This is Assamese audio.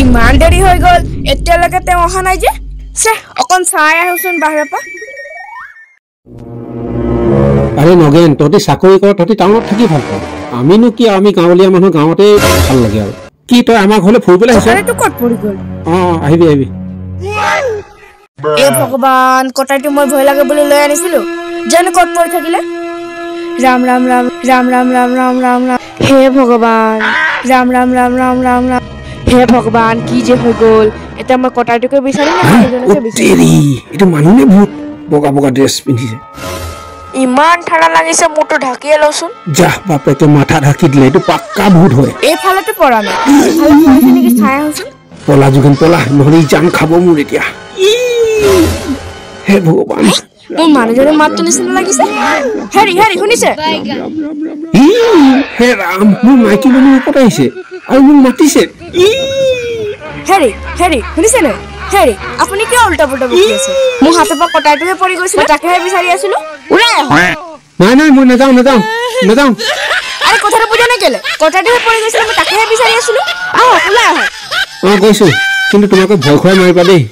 ইমান দেৰি হৈ গ'ল, এতিয়ালৈকে তেওঁ অহা নাই যে। চে অকণ চাই আহোচোন বাহিৰৰ পৰা। আৰে নগেন, তহঁতি চাকৰি কৰ, তহঁতি টাউনত থাকি ভাল পাওঁ। আমিনো কি, আমি গাঁৱলীয়া মানুহ, গাঁৱতে ভাল লাগে। আৰু কি, তই আমাৰ ঘৰলৈ ফুৰিবলৈ আহিছ? কটাৰীটো ক'ত পৰি গ'ল? অঁ, আহিবি আহিবি। এ ভগৱান, কটাৰীটো মই ভয় লাগে বুলি লৈ আনিছিলো, জানো ক'ত পৰি থাকিলে। ৰাম ৰাম ৰাম ৰাম ৰাম ৰাম ৰাম ৰাম ৰাম, হে ভগৱান, ৰাম ৰাম ৰাম ৰাম ৰাম ৰাম, হে ভগৱান, কি যে হৈ গ'ল। এতিয়া মই কটাৰীটোকে বিচাৰিম নে মানুহজনকে বিচাৰিম? এইটো মানুহ নে ভূত? বগা বগা ড্ৰেছ পিন্ধিছে। ইমান ঠাণ্ডা লাগিছে, মোৰটো ঢাকিয়ে লচোন। যা বাপেকে মাথা ঢাকি দিলে, এইটো পাক্কা ভূত হয়। এইফালেতো পৰা নাই, এইফালে পৰিছে নেকি চাই আহোচোন। পলা যোগেন পলা, নহ'লে জান খাব মোৰ এতিয়া। হে ভগৱান, মোৰ মানুহজনৰ মাতটো নিচিনা লাগিছে। হেৰি হেৰি, শুনিছে? হে ৰাম, মোৰ মাইকী মানুহ ওপৰত আহিছে আৰু মোক মাতিছে। হেৰি হেৰি, শুনিছে নে? হেৰি, আপুনি কিয় উল্টা পুল্টা বকি আছে? মোৰ হাতৰ পৰা কটাৰীটোহে পৰি গৈছিলে, তাকেহে বিচাৰি আছিলো। ওলাই আহক। নাই নাই, মই নাযাওঁ নাযাওঁ নাযাওঁ। আৰে কথাটো বুজা নাই কেলে? কটাৰীটোহে পৰি গৈছিলে, মই তাকেহে বিচাৰি আছিলো। আহক, ওলাই আহক। অঁ গৈছো, কিন্তু তোমাকে ভয় খুৱাই মাৰিবা দেই।